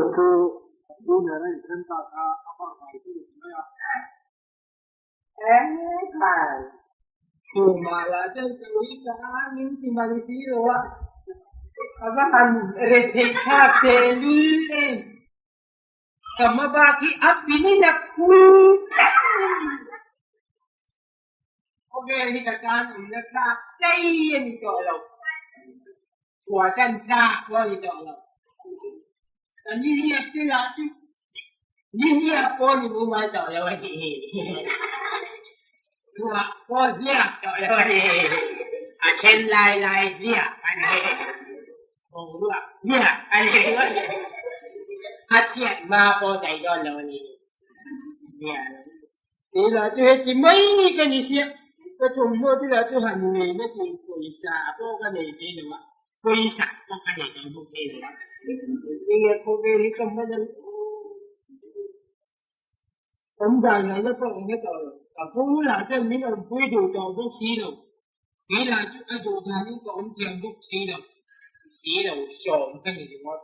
Paula chu a pu nena inthen ta kha a vahvai chu ni mai a. Chhumah lah chuan ka ui ka a min ti mang si lo a, a va han retheih thlak teh lul em. Ka hma bak hi a pin in a khul Khawvel hi ka tan awmna thlak chei a ni tawh lo. Chhuah tan thlak pawh a ni tawh lo. Ka ni hiat te lah chu ni hiat pawh ni mumal tawh lo a ni. Chhuah pawh hliak tawh lo a ni. A then lai lai hliak a ni. Boruak hliak a ni. A chhiat hma pawh daih dawn lo a ni. Kei lah chu heti mai ni ka ni sia, ka thawmhnaw te lah chu han nei na tur pawisa pawh ka nei thei lo a, pawisa pawh ka nei tawh bawk thei lo a, enge khawvel hi ka hman ang awm dan ngaihna pawh ka hre tawh lo, ka pu lah chuan min awmpui duh tawh bawk si lo, kei lah chu a duh danin ka awm thiam bawk si lo, si lo sawm ka ni ringawt,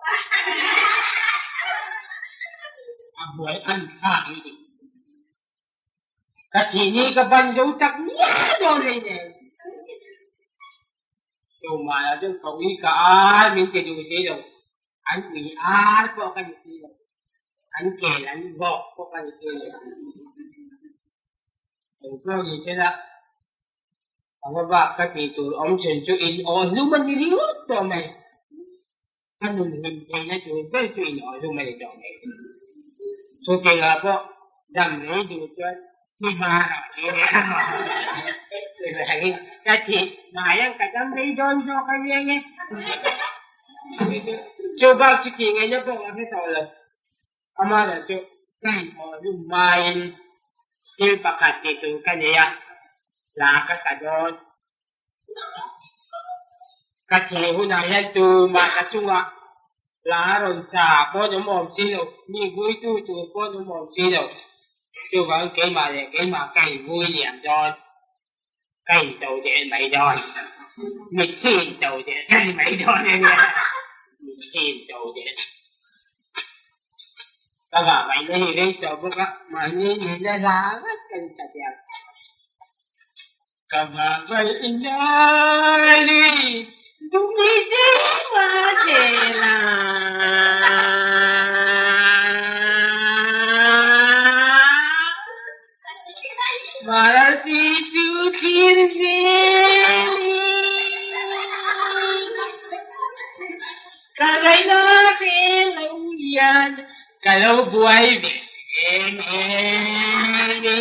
a buai an thlak lutuk. Ka thih ni ka ban zo tak mial dawn rei nen. Tumah lah chuan ka ui ka ar min ti duh si lo. An ui ar pawh ka ni si lo. An kel an vawk pawh ka ni si lo. Engpawh ni sela a va bak ka tih tur awm chhun chu in awh hlum a ni ringawt tawh mai. Ka nun hlim theihna tur ber chu in awh hlum a ni tawh mai. Chutiangah pawh dam rei duh chuan thi hma rawh ti nia. Chuvangin ka thih hmai ang ka dam rei dawn zawk a nia nge. Chu bak chu tih ngaihna pawh ka hre tawh lo. Amah chu ka inhawh hlum hmain thil pakhat tih tur ka nei a, hla ka sa dawn. Ka thih hunah hian tumah ka chungah hla rawn sa pawn awm awm si lo, mi vuitu tur pawn awm awm si lo. Chuvang keimah leh keimah ka invui liam dawn, ka into deh mai dawn, mitthi into deh ka ni mai dawn a nia, mitthi into deh. Ka vahvaihna hi rei tawh bawk a, mahni nihna hla ngat kan sa diak. Ka vahvaihna lui dumi zema zela. Marasi chu thlir zelin ka ngaihna ve lo hian ka lo buai ve em em e.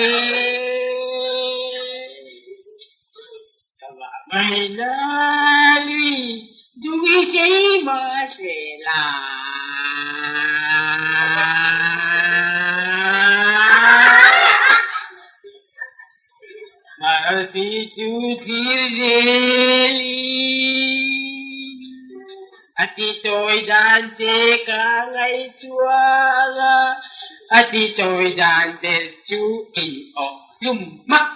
Ka vah mai na lui dung i sei mah se la. Marsi chu thlir zelin a ti tawi dan te ka ngaihtuah a, a ti tawi dan te chu in awh hlum hmak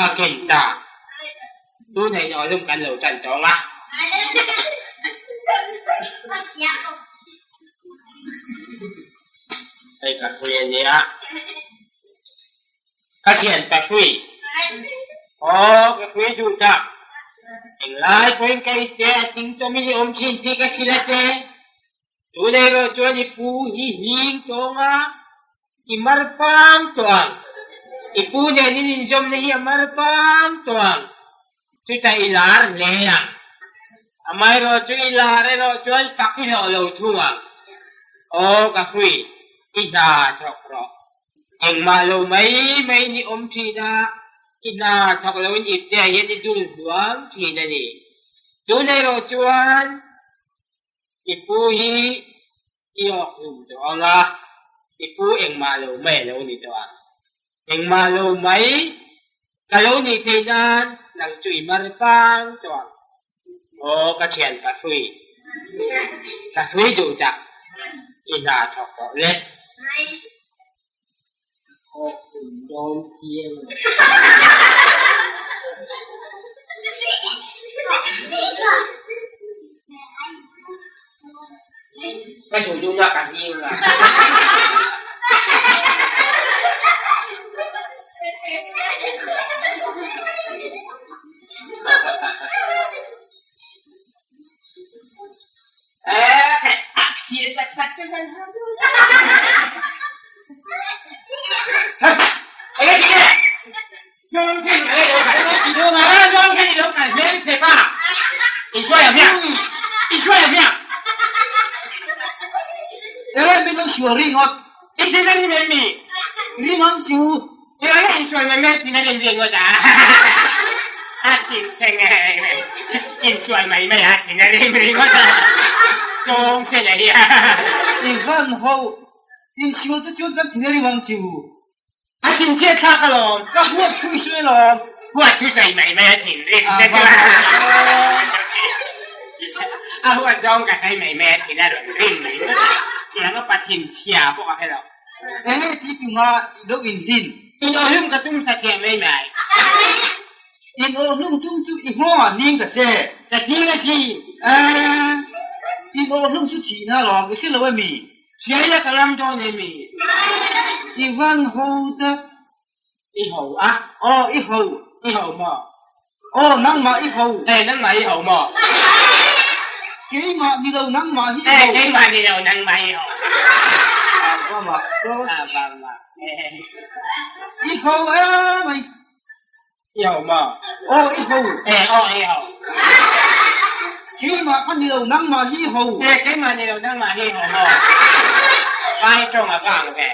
a ken ta. Tunah in awh hlum kan lo chan tawng a. Hei ka hrui a nia. Ka thian ka hrui. Aw ka hrui duh tak. Englai pawhin ka i te a ting tawmin i awm thin tih ka hrilh a che. Tunei erawh chuan i pu hi hing tawng a, i mar pang tawh ang. I pu nen in inzawmna hi a mar pang tawh ang. Chutah i lar hle ang. Amaherawh chu i lar erawh chuan fak i hlawh lo thung ang. Aw ka hrui, i hna thawk rawh. Engmah lo mai mai ni awm thin a, i hna thawk loin ipte ah hian i dul hluam thin a ni. Tun erawh chuan i pu hi i awk hlum tawh ang a, i pu engmah lo mai a lo ni tawh ang. Engmah lo mai ka lo nih theih nan nang chu i mar pang tawh ang. Aw ka thian ka hrui, ka hrui duh tak, i hna thawk tawh le. Aw kum dawn chiang lo. Ka duh duh na ka hing a. I van ho insual te chuan kan thin a rim ang chu. A thinchhiat thlak alawm. Ka huat thu i sawi alawm. Huat thu sawi mai mai a thinrim te chuan. A huat zawng ka sawi mai mai a thin a rawn rim mai. Tiang a pa thinchhia pawh ka hre lo. Enge ti tunga i lo inhlin? In awhlum ka tum satliah mai mai. In awhlum tum chu i nghawngah ning ta che. Ka thing a thi. Eeh, in awhlum chu thihna alawm, i hre lo emi? Hriaia ka ram dawn emi? I van ho ta. I ho a? Aw, i ho. I ho maw? Aw, nangmah i ho. Eh, nangmah i ho maw? Keimah ni lo nangmah hi i ho. Eh, keimah ni lo nangmah i ho. A va mah. A va mah. I ho emai. I ho maw? Aw, i ho. Eh, aw, i ho. Keimah kha ni lo nangmah hi i ho. Eh, keimah ni lo nangmah hi i ho maw? Vai tawng a vang ve.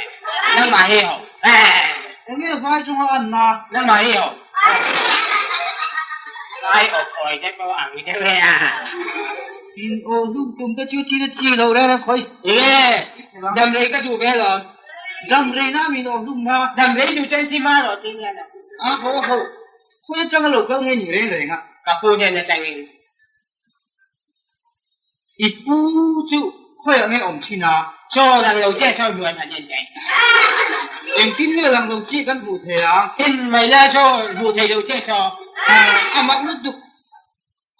Nangmah hi i ho. Eh. Enge vai tawng a an na? Nangmah hi i ho. Vai awk awi te pawh ang deuh e a. In aw hlum tum te chu chin a chi lo reng reng khawi. Enge, damrei ka duh ve lawm. Damrei na min aw hlum na. Damrei duh chuan si ma rawh tih nia lo. A ho a ho. Khawi atanga lo kal nge ni reng reng a. Ka pu hnen atangin. I pu chu khawiah nge awm thin a? Chaw lang lo chiah saw hmuan han en daih. Engtin nge lang lo chiah kan hmuh thei a? En mai la saw hmuh thei lo chiah saw. A mak lutuk.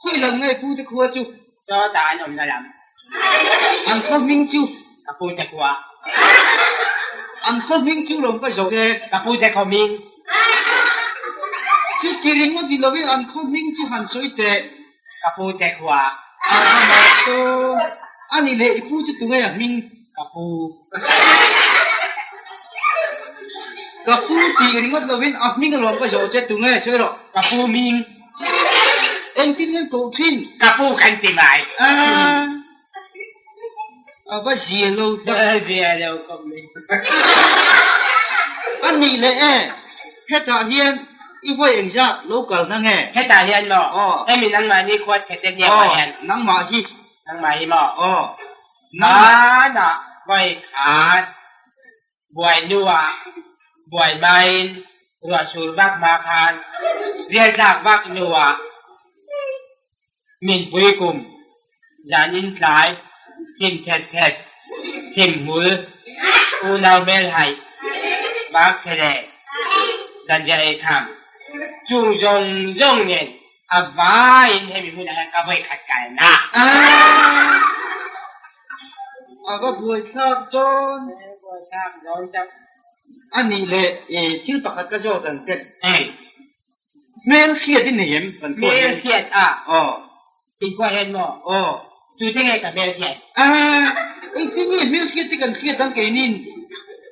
Khawi lam nge pu te khua chu? Chaw ta an awmna lam. An khaw hming chu? Ka pu te khua. An khaw hming chu lawm ka zawh e. Ka pu te khaw hming. Chu ti ringawt ni lovin an khaw hming chu han sawi teh. Ka pu te khua. A va mak dawn. A nih leh i pu chu tunge a hming? Ka pu. Ka pu tih ringawt lovin a hming alawm ka zawh che tunge sawi rawh. Ka pu hming. Engtin nge koh thin? Ka pu kan ti mai. A va zia lo tak. A zia lo khawp mai. A nih leh e, hetah hian i vawi engzat lo kal na nge? Hetah hian maw? Aw. Hemi nangmah ni khua chhe te hniam ah hian. Aw, nangmah hi. Nangmah hi maw? Aw. Hmanah vawi khat buai hnuah buai hmain ruahsur vak hma khan rial tlak vak hnuah Minpui kum zan in tlai thim thet thet thim hmul unau hmelhaih vak chhe leh zanriah ei kham chung zawng zawng nen a vaiin hemi hmunah hian ka vawikhat kalna. A va buaithlak dawn. Buaithlak dawn chauh. A nih leh thil pakhat ka zawt ang che. Hmel hriat i nei em? Kan khuah hian. Hmel hriat a? Aw. In khuah hian maw? Aw. Tute nge ka hmel hriat? Aaa, engtin nge hmel hriat te kan hriat ang keinin?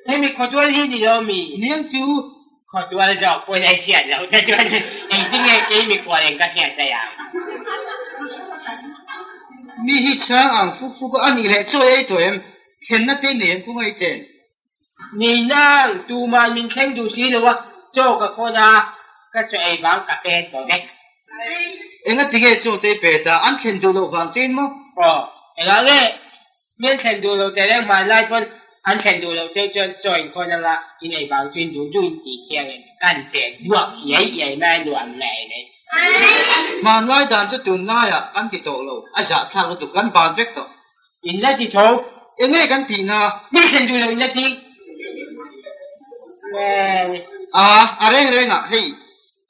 Hemi khawtual hi ni lo mi? Niang chu. Khawtual zawk pawn a hriat loh te chuan engtin nge kei mikhual eng ka hriat daih ang? Mi hi chhang ang fuk fuk a, a nih leh chawi ei tawh em? Thlenna te nei em khawngaih i chen? Ni nang, tuman min thleng duh si lo a, chaw ka khawn a, ka chaw ei vang ka pet tawh vek. Enga tinge chaw te i pet a, an thlen duh loh vang chein maw? Aw, engah nge min thlen duh loh teh reng hmanlai pawn an thlen duh loh cheu chuan chaw in khawn anga in ei vang chu in duh duh in tih thiang em, kan pet duak iai iai mai a nuam ngei mai. Hmanlai dan chu tunlaiah kan ti tawh lo, a zahthlak lutuk kan ban vek tawh. In la ti tho. Enge kan tih na? Min thlen duh lo in la ti. A, a reng reng ah hei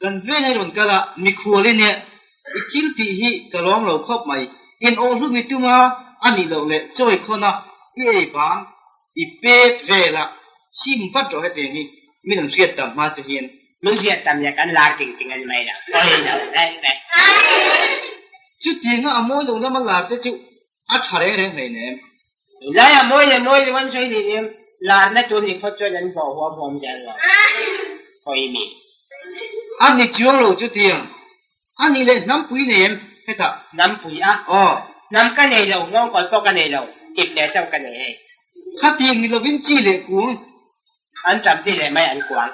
kan veng a rawn kal a, mikhual i nia, i thil tih hi ka lawm lo khawp mai. In awh hlum i tum a, A nih loh leh chawi khawn a, i ei bang i pet vel a, sim vat rawh hetiang hi min an hriat tam hma che hian. Min hriat tam leh kan lar ting ting a ni mai lo, pawi lo reng reng. Chutianga a mawi lo lama lar te chu a tha reng reng hleinem. Tunlai a mawi leh mawi lo an sawi hleinem, larna tur ni phawt chuan an bawh huam huam zel lo, pawi mi. A ni chuang lo chutiang A nih leh hnampui nei em hetah? Hnampui a? Aw. Hnam ka nei lo, nghawngkawl pawh ka nei lo, tip leh chauh ka nei hei. Khatiang ni lovin chi leh kuang. An ṭam chi leh mai an kuang.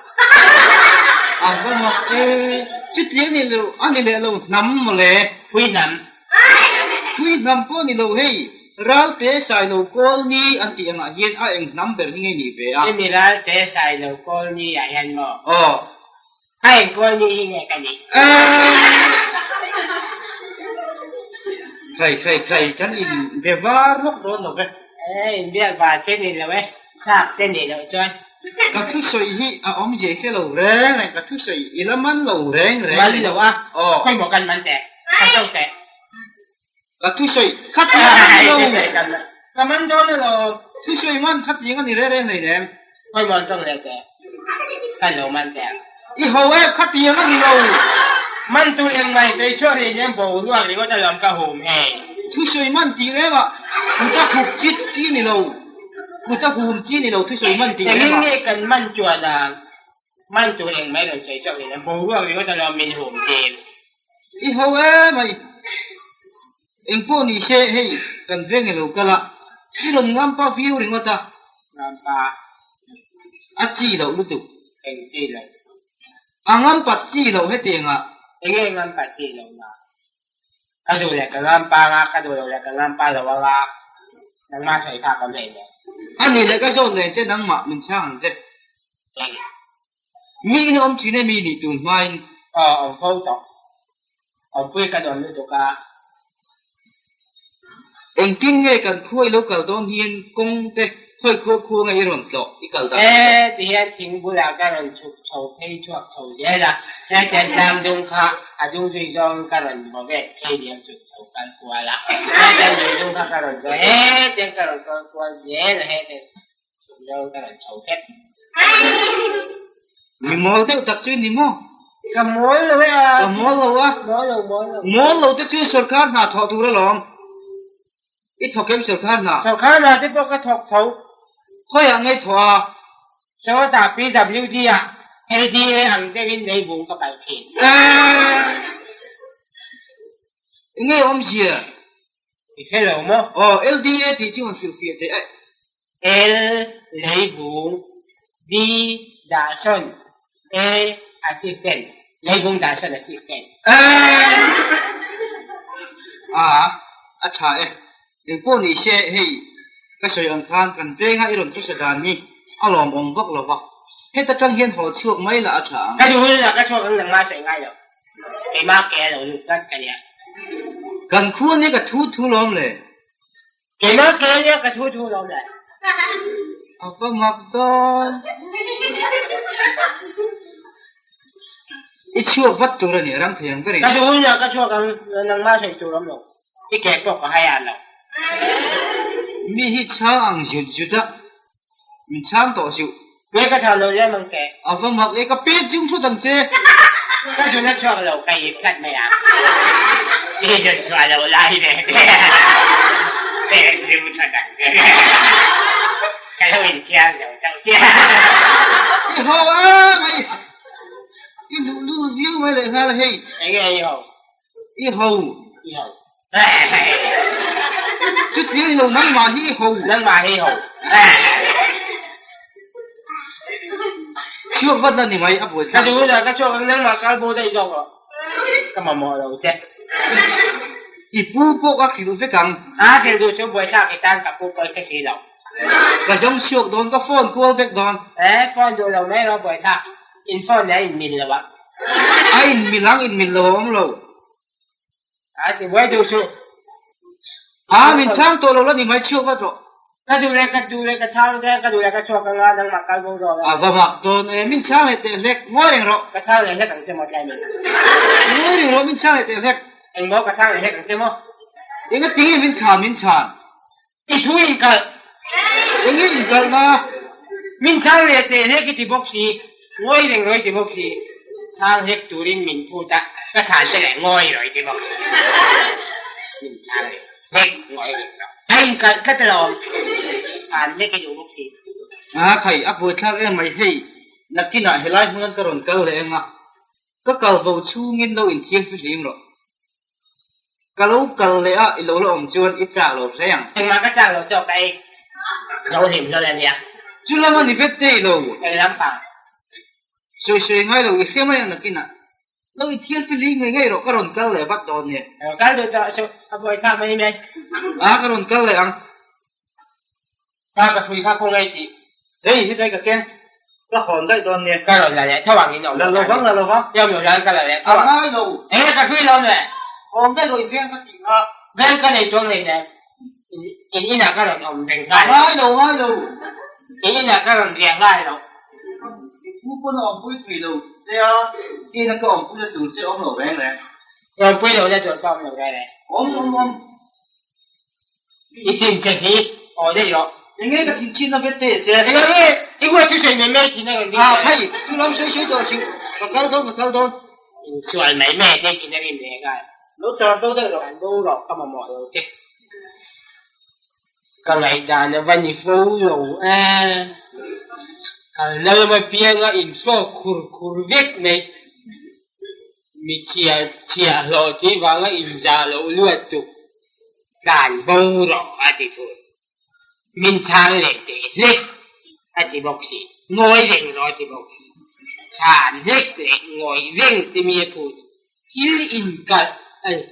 A va mak e, chutiang ni lo, a ni leh lo hnam mawle. Phui hnam. Phui hnam pawh ni lo hei, Ralte Sailo Kawlni an tih angah hian a eng hnam ber hi nge nih ve a? Hemi Ralte Sailo Kawlni ah hian maw? Aw. A enkawl ni hi nge ka nih? Khai khai khai kan in be var lawk dawn lo ve. E in biak var che ni lo e, sap te nih loh chuan. Ka thusawi hi a awm zia hre lo reng reng, ka thusawi i la man lo reng reng. Man lo a, khawi maw kan man teh, ka zo teh. Ka thusawi kha tih a ni lo. Ka man dawn alawm. Thusawi man kha tih a ni reng reng hleinem. Khawi maw an tawng leh teh. Kan lo man teh ang. I ho e, kha tih a ni lo. Man tur engmah i sawi chhuak hleinem boruak ringawt alawm ka hum hei. Thusawi man tih reng ah kut a hup chi chi ni lo. Kut a hum chi ni lo thusawi man tih reng ah. Engin nge kan man chuan ang? Man tur engmah i rawn sawi chhuak hleinem boruak ringawt alawm min hum tir. I ho em ai. Engpawh ni se hei kan veng i lo kal a, i rawn ngampa viau ringawt a. Ngampa. A chi loh lutuk. Eng chi loh? A ngampat chi loh hetiangah. Enge ngampat chi loh na? Ka duh leh ka ngampa anga, ka duh loh leh ka ngampa lo anga, nangmah sawi kha ka hmeh leh. A nih leh ka zawt leh che nangmah min chhang ang che. Eng. Mi in awm thin emi nih tun hmain? Aw, awm fo tawh. Awmpui ka dawn lutuk a. Engtin nge kan khua i lo kal dawn hian kawng te hawi khua khua nge i rawn tlawh i kal dan? E, ti hian thing bulah ka rawn chhuk chho phei chhuak chho zel a, hetiang tlang dung kha a dung zui zawngin ka rawn vaw vet phei diam chhuk chho kal kual a, hetiang lui dung kha ka rawn vaw hetiang ka rawn kal kual zel a, hetiang chhuk zawngin ka rawn chho vek. Mi mawl deuh tak chu i ni maw? Ka mawl lo e a. Ka mawl lo a. Mawl lo, mawl lo. Mawl lo te chu sorkar hna thawh tur alawm. I thawk em sorkar hna? Sorkar hna te pawh ka thawk tho. Khawiah ngei thawh a? Sawtah PWD ah LDA ang deuhin leivung ka palh thin. Enge awmzia? I hre lo maw? Aw, LDA tih chu han hrilhfiah teh e. L, Leivung, D, Dahsawn, A, Assistant, Leivung Dahsawn Assistant. A, a tha e. Engpawh ni se hei ka sawi ang khan kan venga i rawn thusa dan hi a lawmawm vak lo va, heta tang hian haw chhuak mai lah a tha ang. Ka duhul lah ka chhuak ang nangmah sawi ngai lo. Keimah ke a lo lut tlat ka nia. Kan khua nia ka thu thu lawm le. Keimah ke nia ka thu thu lawm le. A va mak dawn. I chhuak vat tur a ni, ram thei ang ber in. Ka duhul lah ka chhuak ang nangmah sawi tur awm lo. I ke pawh ka hai an lo. Mi hi chhang ang zut zut a, min chhang tawh suh. Nge ka chhang lo lem ang che. A va mak e, ka pet chung thut ang che. Ka zun a chhuak lo, ka ip tlat mai ang. I zun chhuah lo lai ve te. Pek zung thut ang che. Ka lo inthiar zo chauh che. I ho a mai. I luhlul viau mai lehnghal hei. Enge i ho? I ho. I ho. Chutiang lo nangmah hi i ho. Nangmah hi i ho. Chhuak vat la ni mai a buai thlak. Ka duh la ka chhuak ang nangmah kal bo daih zawk rawh. Ka mamawh lo che. I pu pawh ka hrilh vek ang. A hrilh duh chu buai thlak i tan ka pu pawi ka si lo. Ka zawng chhuak dawn ka phone kual vek dawn. Eh phone duh lo mai rawh buai thlak. In phone nen a in mil lo a. A in mil ang in mil lo a awm lo. A ti buai duh suh. A min chhang tawh lo la ni mai chhuak vat rawh. Ka duh leh ka duh leh ka chhang te ka duh leh ka chhuak anga nangmah kal bo rawh la. A va mak dawn e min chhang leh teh hlek ngawi reng rawh. Ka chhang leh hlek ang che maw tlai min. Ngawi reng rawh min chhang leh teh hlek. Engmaw ka chhang leh hlek ang che maw. Enga tinge min chhan min chhan. I thu inkalh. Eng nge inkalhna? Min chhang leh teh hlek i ti bawk si, ngawi reng rawh i ti bawk si. Chhang hlek turin min phut a, ka chhan te leh ngawi rawh i ti bawk si. Min chhang leh hlek ngawi reng rawh. A inkalh tlat alawm. Chhan hlek i duh bawk si. A khai, a buaithlak em mai hei. Nakinah helai hmunan ka rawn kal leh eng a, ka kal vo chhungin lo inthianghlim rawh. Ka lo kal leh a, i lo la awm chuan i chak lo hle ang. Engmah ka chak lo chawk ka ei zo hlim hlawl a nia. Chu lam a ni vek te i lo. Eng lam pang? Sawi sawi ngai lo, i hria mai ang nakinah. Lo i thial fili ngei ngei rawh, ka rawn kal leh vat dawn nia. Rawn kal duh tawh suh, a buai thlak mai mai. A, ka rawn kal leh ang. Kha ka hrui kha khaw ngei tih. Hei hetlai ka keng ka hawn daih dawn nia. Ka rawn la leh tho ang in awm lo vang la lo vang. I awm lo hian ka la leh tho ang. A ngai lo. Enge ka hrui lo le. Hawn daih rawh in veng ka tih kha. Veng ka nei chuang hlei nen in inah ka rawn awm reng nghal. A ngai lo ngai lo. In inah ka rawn riah nghal lo. I pu pawn a awmpui thei lo che a, keiin a ka awmpui na tur che awm lo reng reng. Awmpui lo na tur pawh awm lo reng reng. Awm awm awm. I thin che hi aw daih rawh. Enge ka thin thin na vet te che. Enge nge i huat chu sawi mai mai thin a rawn ding Ah khai chu lam sawi sawi tawh chhiu ka kal dawn ka kal dawn. In sual mai mai te thin a rim leh nghal. Lo char bo daih rawh. Kan bo rawh ka mamawh lo che. Ka ngaihdan a va ni fo lo e. Kalna lama pianga in hrawk khur khur vek mai. Mi chhiah hlawh tih vanga inzah loh luat tuk tlan bo rawh a ti thung. Min chhang leh teh hlek a ti bawk si, ngawi reng rawh a ti bawk si. Chhan hlek leh ngawi reng ti mi a phut thil inkalh a ni.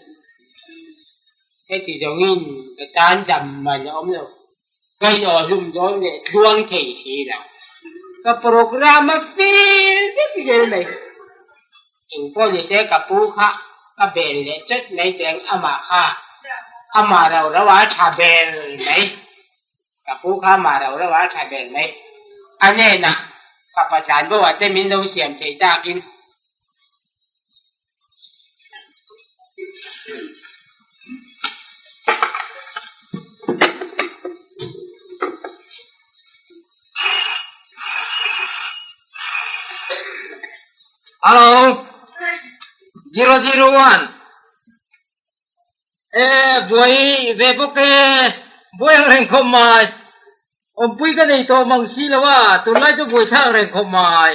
Heti zawngin ka tan dam man a awm lo. Ka inawh hlum dawn leh tluang thei si lo. Ka programme a fil vek zel mai. Engpawh ni se ka pu kha ka bel leh chawt mai teng amah kha amah rau rau a tha bel mai. Ka pu kha amah rau rau a tha bel mai. A hnenah fapa tlanbo ah te min lo siam thei takin. Hello, 001. E buai ve bawk e, buai ang reng khawp mai. Awmpui ka nei tawh mang si lo a, tunlai chu buai thlak reng khawp mai.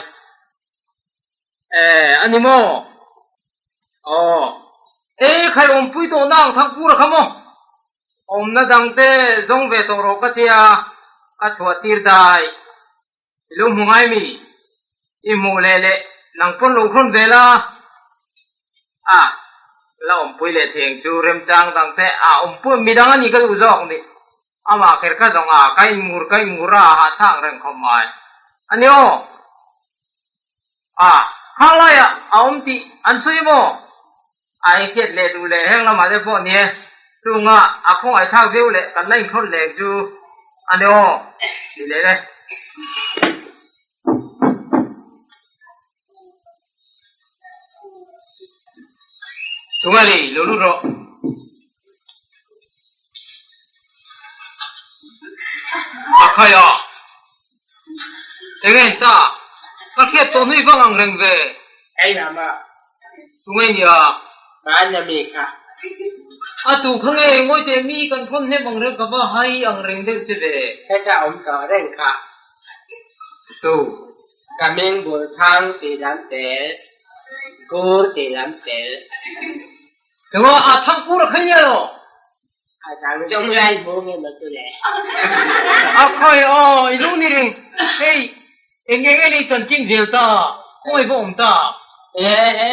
E, a ni maw? Aw. E, khai awmpui tawh na ang thang pur a kha maw? Awmna dang te zawng ve tawh rawh ka tia, ka chhuah tir dai. I lo hmu ngai mi? I hmuh leh leh nang pawn lo hrawn ve la. A, la awmpui leh theng chu remchang dang te a awmpui midang a ni ka duh zawk ni. Amah kher kha zawng a, ka inngur ka inngur a, hahthlak reng khawp mai. A ni aw. A, khang laiah a awm tih an sawi maw? A ei hriat leh duh leh heng lamah te pawh ni e. Chunga a khawngaihthlak viau leh kan la inhrawn leng chu a ni aw tih leh le. Chunga lei lo lut rawh. A khai a. Enge ta? Ka hriat tawh hnui vang ang reng ve. Hei mama. Tunge nia? Hmanna mi kha. A tu kha nge ngawi teh mi kan thawn hnem ang reng ka va hai ang reng deuh che ve. Heta awm tawh reng kha. Tu. Ka meng bul thang tih lam tel, kur tih lam tel. Tunga a thang kur a khai nia lo. A dang zawng lai hmu nge maw chu le? A khawi aw, i lu ni ring. Hei, eng eng nge ni chanchin zel ta, khawngaih va awm ta? E he,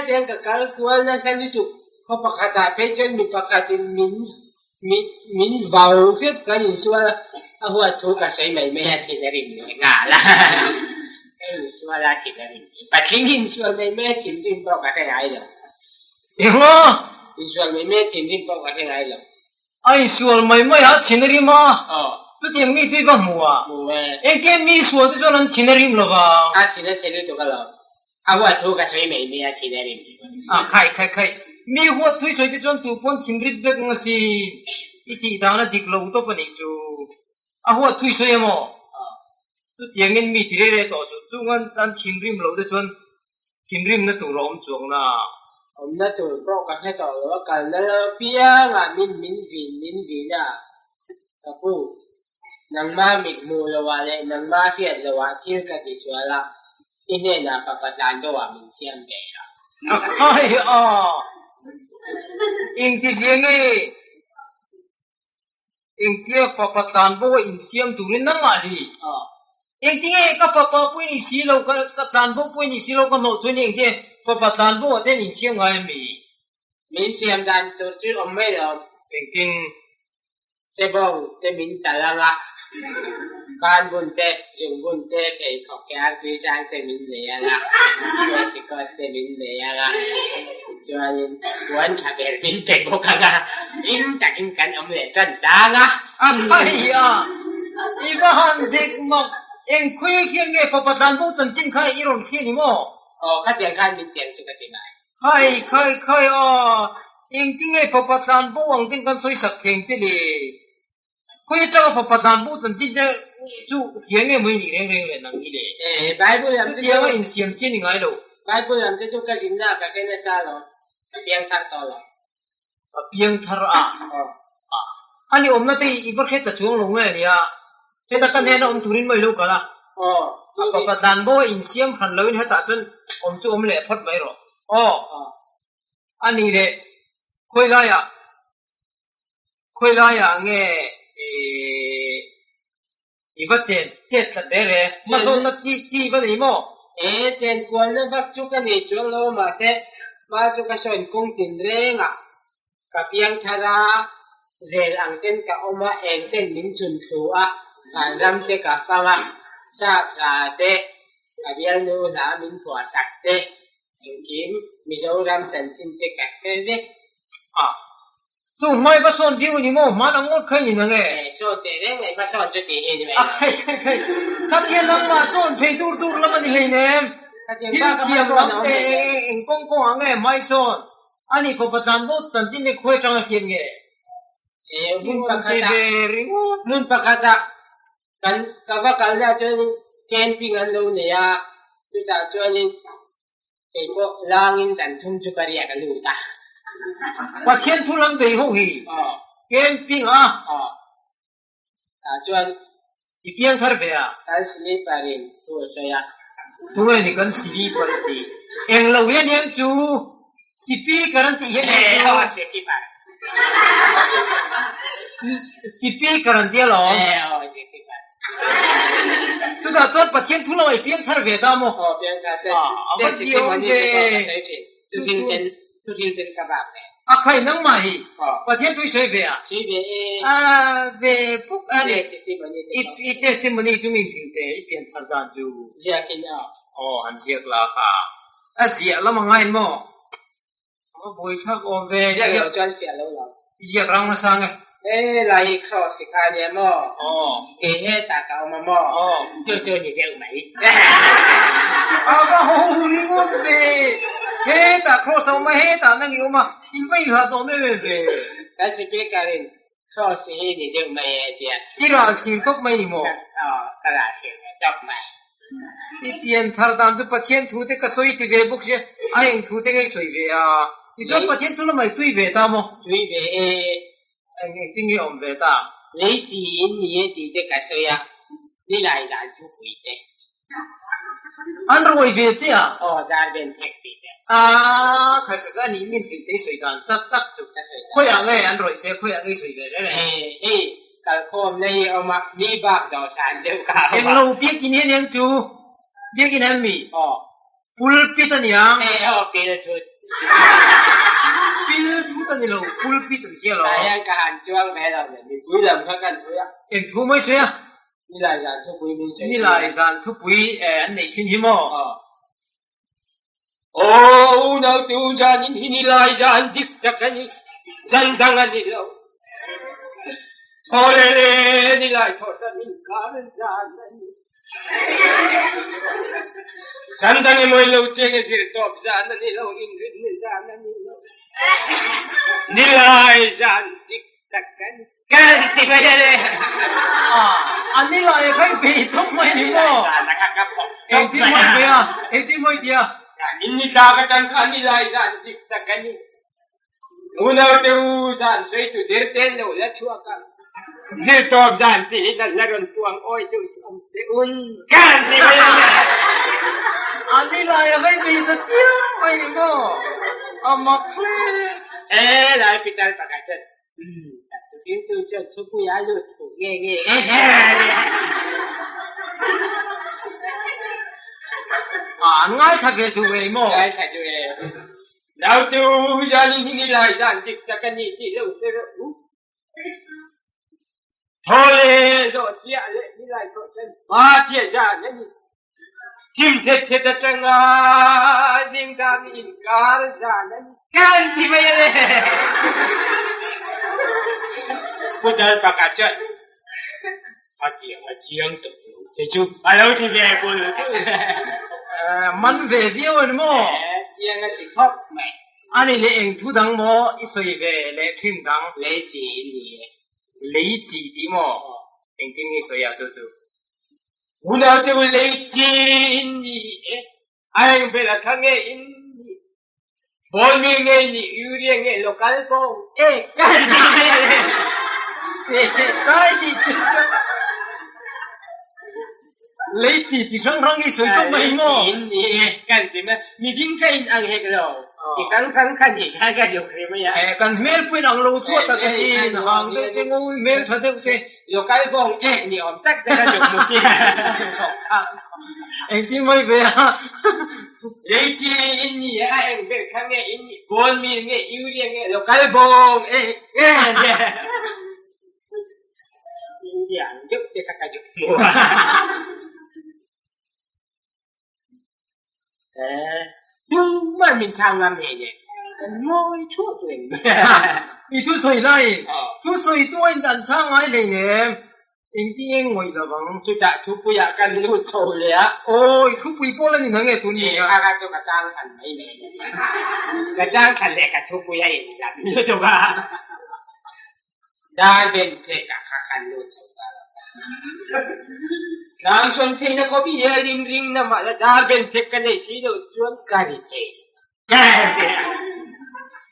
tiang ka kal kual nasa lutuk. Khaw pakhatah phei chuan mi pakhatin min min min vau hrep kan insual a, a huat thu ka sawi mai mai a thin a rim leh nghal a. Ka insual a thin a rim. Patling insual mai mai a thinrim pawh ka hre ngai lo. Engmaw? Insual mai mai a thinrim pawh ka hre ngai lo. A insual mai mai a thin a rim a. Aw. Chutiang mi chu i va hmu a? Hmu e. Engtin mi sual te chuan an thin a rim lo vang? A thin a chhe lutuk alawm. A huat thu ka sawi mai mai a thin a rim. A khai khai khai. Mi huat thu i sawi te chuan tu pawn thinrit vek ang asin. I tih dan a dik lo tawp a nih chu. A huat thui sawi emaw? Chutiangin mi ti rei rei tawh chu chung an thinrim lo te chuan thinrimna tur a awm chuang na. Awmna tur pawh ka hre tawh lo a, kalna lo apiangah min min vin min vin a, ka pu, nangma mit hmuh loah leh nangma hriat loah thil ka ti sual a, i hnenah fapa tlan deuhah min siam ve a. A khai a, engtizia nge? Engtia fapa tlan bo a insiam turin nangmah hi? Engtinge ka fapa pawh i ni si lo, ka tlan bo pawh i ni si lo, ka hnawh chuan engtinge fapa tlan bo ah te an insiam ngai a mi? Min siam dan tur chu awm mai lo. Engtin Sebawng te min tal ang a, ban bun te, zung bun te, pheikhawk ke artui chang te min nei ang a, waistcoat te min nei ang a, chuanin puan tha ber min pe bawk ang a, hlim takin kan awm leh tan tang a. A khai a, i va han dik mak, eng khawi khian nge fapa tlanbo chanchin kha i rawn hria ni maw? Aw, khatiang khan min tiang chu ka ti ngai. Khai khai khai a, engtinge fapa tlanbo ang ten kan sawi sak theng che le? Khawi atanga fapa tlanbo chanchin te chu hria nge mai nih reng reng le nang hi le? Eh, Bible lam te chu. Chutianga insiam chi a ni ngai lo. Bible lam te chu ka rinna ka ken nasa lo, ka piang thar tawh lo. Ka piang thar a, a ni awmna te i va hre ta chuang lo nge nia, heta ka hnena awm turin mai lo kal a, a fapa dan bo a insiam hran loin hetah chuan awm chu awm leh phawt mai rawh. Aw, a ni leh khawi laiah, khawi laiah nge i va chen chet tlat ve re, hmasawnna chi chi va nei maw? E, chen kualna vak chu ka nei chuang lo mahse hma chu ka sawn kawng tin reng a, ka piang thar a, zel ang ten ka awm a, eng ten min chhun thlu a, vanram te ka fang a, sap hla te, ka bialnu hla min phuah sak te, engkim Mizoram chanchin te ka hre vek a. Chu hmai va sawn viau ni maw? Hman ang ngawt kha i ni nang e. Sawn teh reng mai, hma sawn chu tih hi ni mai. A khai khai khai, khatia nangmah sawn phei tur tur lam a ni hleinem. Thil thiam lam teh eng kawng kawng ah nge hmai sawn? A nih fapa tlan bo chanchin leh khuai tanga hian nge? Hmun pakhat ah, hmun pakhat ah kan ka va kalna chuanin camping an lo nei a, chutah chuanin Kei pawh langin dan thum chu ka riak a lut a. Pathian thu lam bei ho hi camping a. Tah chuan i piang thar ve a. Kan sleeper in thu a sawi a. Tunge ni kan sleeper i tih? Eng lo hian hian chu speaker an tih hian hian chu. Aw sleeper. Speaker an tia lawm. Aw sleeper. Chutah chuan Pathian thu lamah i piang thar ve ta maw? Aw, piang thar te. A va diau ve. Thu thil ten ka bak ve. A khai nangmah hi Pathian thu i sawi ve a? Sawi ve e. A ve puk a ni. I testimony chu min hrilh teh i pian thar dan chu. Ziak in aw. Aw, han ziak la kha. A ziah lam a ngai maw? A va buaithlak awm ve. Ziak lo chuan fiah lo lo. Ziak rang nasa nge. E lai hi cross i kha nia maw? Aw. Kei hetah ka awm a maw? Aw. Chu chu ni deuh mai. A va ho ringawt ve. Hetah cross a awm a, hetah nang i awm a, in va inhlat awm em em ve. Kan speaker in cross hi ni deuh mai e tia. I ral thlir tawp mai ni maw? Aw, ka ral thlir ve tawp mai. I pian thar dan chu Pathian thu te ka sawi ti ve bawk sia, a eng thu te ngei sawi ve a? Tichuan Pathian thu lamah i tui ve ta maw? Tui ve e. Eng engtin nge awm ve ta? Lei chi in ni e tih te ka sawi a, ni lai dan thu pui te. An rawi ve che a? Aw, dar ben thek tih te. A, kha ka ka nih min tih te i sawi dan chak tak chu. Ka sawi dan. Khawiah nge an rawih te, khawiah nge i sawi ve reng reng? E, hei, Kalkhawmna hi a awm a, mi bak dawhsan deuh kha a awm a. Englo biakinn hian eng chu biakinn an mi? Aw. Pulpit a niang. E aw, pil thut. Pil thut a ni lo, pulpit an tia lo. Tah hian ka han chuang ve lo nen, mipui lam kha kan pui a. Eng thu mai sawi a? Nilai zan thupui min sawi. Nilai zan thupui an neih thin hi maw? Aw. Aw unau tu zanin hi nilai zan dik tak a ni, zan dang a ni lo. Thaw le le nilai thaw tan inkar zan a ni. Zan dang emaw i lo cheng e zir tawp zan a ni lo, inrinni zan a ni lo. Nilai zan dik tak a ni. Kan ti mai a le. A ni lai a kai ve thawk mai ni maw? Engtin mawi ve a, engtin mawi tia. In ni ta ka tang kha ni lai zan dik tak a ni. Unau te u zan sawi tu der ten lo la chhuak a. Zirtawp zan ti hi kan la rawn puang awi deuh si ang che un. Kan ti mai a ni. A ni lai a kai ve ta chiang mai ni maw? A mak hle. E lai pitar pakhat chuan Tukin tu chuan thupui a lut thuh nge nge e. An ngaithla ve duh ngei maw? Ngaithla duh e. Nau chu zanin hi ni lai zan dik tak a ni tih lo hre rawh u. Thaw le zawh chiah leh ni lai pawh chuan hma chiah zan a ni. Thim thet thet atanga zingdam inkar zan an kan ti mai a le. Pu Dalpaka chuan a tiang a chiang tawh lo che chu a lo ti ve bul bul. Man ve viau a ni maw? Chiang a ti khawp mai. A ni leh eng thu dang maw i sawi ve leh thin dang? Lei chi in ni e. Lei chi tih maw? Engtin nge i sawi a chu chu? Unau te u lei chi in ni e, a eng ber a tha nge in ni, ball mill nge ni, urea nge local bawng e kan ti mai a le. Kai ti chi chu lei chi chi hrang hrang hi sawi tawp mai maw? Lei chi in ni e kan ti mai, miding ka in ang hek lo, chi hrang hrang kha ni khan ka zuk ri mai a. Kan hmel pawh in ang lo thuat tak a sin, hang deuh te ngawi hmel tha deuh te. Local bawng ek ni awm tak tak a zuk mu sia. Engtin mai ve a. Lei chi in ni a eng ber kha nge in nih bone meal nge urea nge local bawng ek nge Urea ang deuh te kha ka zuk mu a. Tumah min chhang ngam hei le. Kan ngawi thuak reng. I thusawi laiin thusawitu a in an chhang ngai hleinem. Engtin nge ngawih lovang? Chutah thupuiah kan lut chho leh a. Aw, i thupui pawh la ni na nge tun ni a? Kha kha chu ka chang khan mai mai a ni. Ka chang khan leh ka thupui a inhlat lutuk a. Dar ben phek ah kha kan lut chho ta lo ta. Tlang sawn theihna khawp i he ring ring na mah la dar ben phek ka nei si lo chuan ka ri thei lo. Ka ti a.